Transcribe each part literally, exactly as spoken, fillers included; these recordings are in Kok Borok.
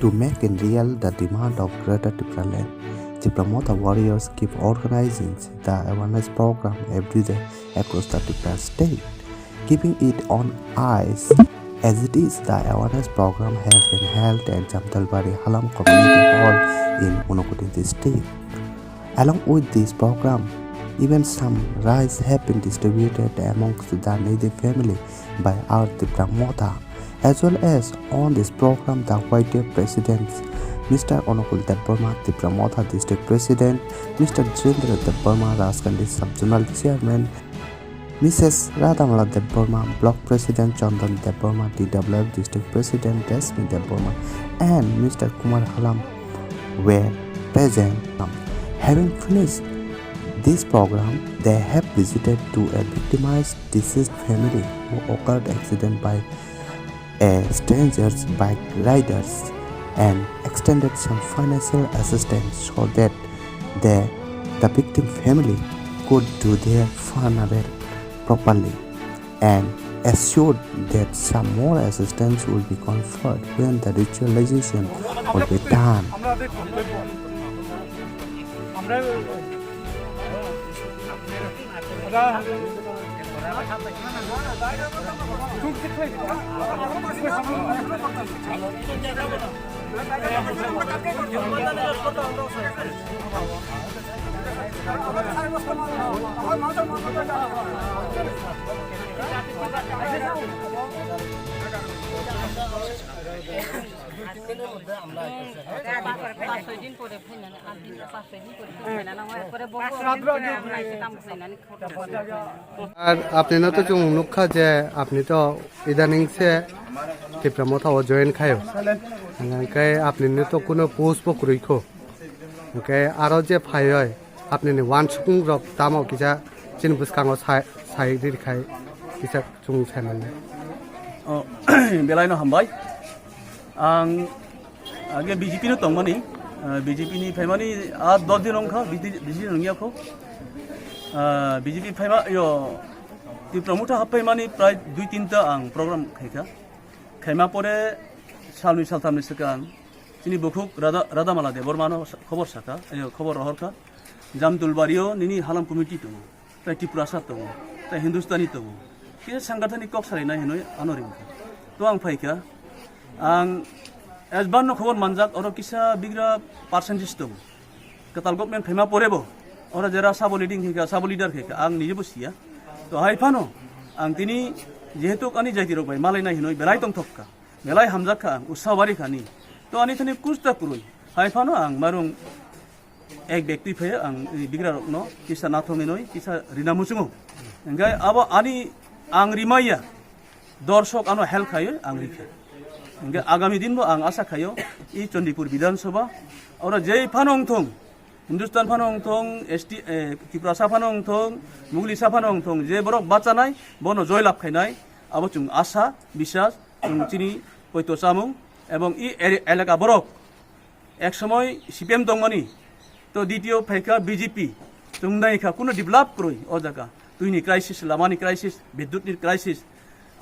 To make in real the demand of Greater Tipraland, Tipra Motha warriors keep organizing the awareness program every day across the Tipra state, keeping it on ice. As it is, the awareness program has been held at Jamtalbari Halam Community Hall in Unakoti district. Along with this program, even some rice have been distributed amongst the needy family by our Tipra Motha. As well as on this program, the Y T F President Mister Onukul Debbarma, Tipra Motha District President Mister Jirendra Debbarma, Rajkandi Sub-Zonal Chairman Missus Radhamala Debbarma, Block President Chandan Debbarma, T W F District President Rashmi Debbarma, and Mister Kumar Halam were present. Having finished this program, they have visited to a victimized deceased family who occurred accident by a stranger's bike riders and extended some financial assistance so that they, the victim family, could do their funeral properly and assured that some more assistance will be conferred when the ritualization will be done. Ar apni no to chwng nukha je apni to idaning se Tipra Motha o join khayo. Hingke apni no to kuno post bo kwrwi kho. Hingke aro je phaioi apni ni wansukmung rok tamo kisa chini bwskango sai, sai riri khai kisa chwng sai mano. Oh, belai no hambai. Ang age B J P no tongmani, ah, B J P ni phaimani a dos din wngkha, B J P nungya kho. Ah, B J P phaima, yo, Tipra Motha haphaimani prai dui tinta ang program khaikha. Khaima pore salnwi salthamni swkang chini bukhuk Radha, Radhamala Debbarma no khobor sakha, yo, khobor rohorkha. Jamdulbario nini halam committee tongo. Tai Tiprasa tongo, tai Hindustani tongo. Kisa sangathanik kok salainai hinwi ano ringkha. To ang phaikha, ang S one no khobor manjak, oro kisa bigra percentage tongo. Kwtal government phaima porebo, oro jera sabo leading khaikha, sabo leader khaikha, ang nijebo siya. To hai phano, ang tini jehetu ani jaiti rok bai malainai hinwi belai tongthok kha, belai hamjak kha ang, utsaho bari kha ni. To ani thani kusta kwrwi, hai phano ang marung ek bekti phaiya ang bigra rokno kisa nathok hinwi kisa rina muchungo. Hingke abo ani ang rimaiya dorsok ano help khayo ang rikha. Hingke agami din bo ang asa khayo i Chandipur Bidhan Sabha oro jei phano wngthong, Hindustan phano wngthong, S T, eh, Tiprasa phano wngthong, Muglisa phano wngthong, je borok bachanai bono joy lab khainai abo chwng asa, bisas, chwng chini poito chamung ebong i eri-, elaka borok ek somoi C P M tongmani, to D T O phaikha B J P, chwng naikha kuno develop kwrwi o jaga, twini crisis, lamani crisis, bidyutni crisis.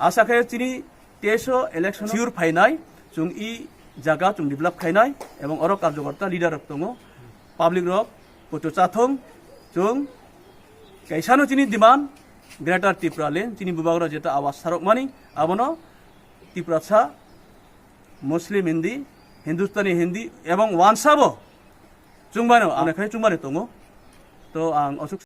Asa khe chini teso election sure phainai, chwng i jaga chwng develop khainai, ebong oro karjokorta leader rok tongo, public rok poito chathong, chwng kaisano chini demand, Greater Tipraland, chini bubagra jeta awas sarokmani, abono Tiprasa, Muslim Hindi, Hindustani Hindi, ebong wansabo chwngmano, ang khai chwngmani tongo. To ang osuk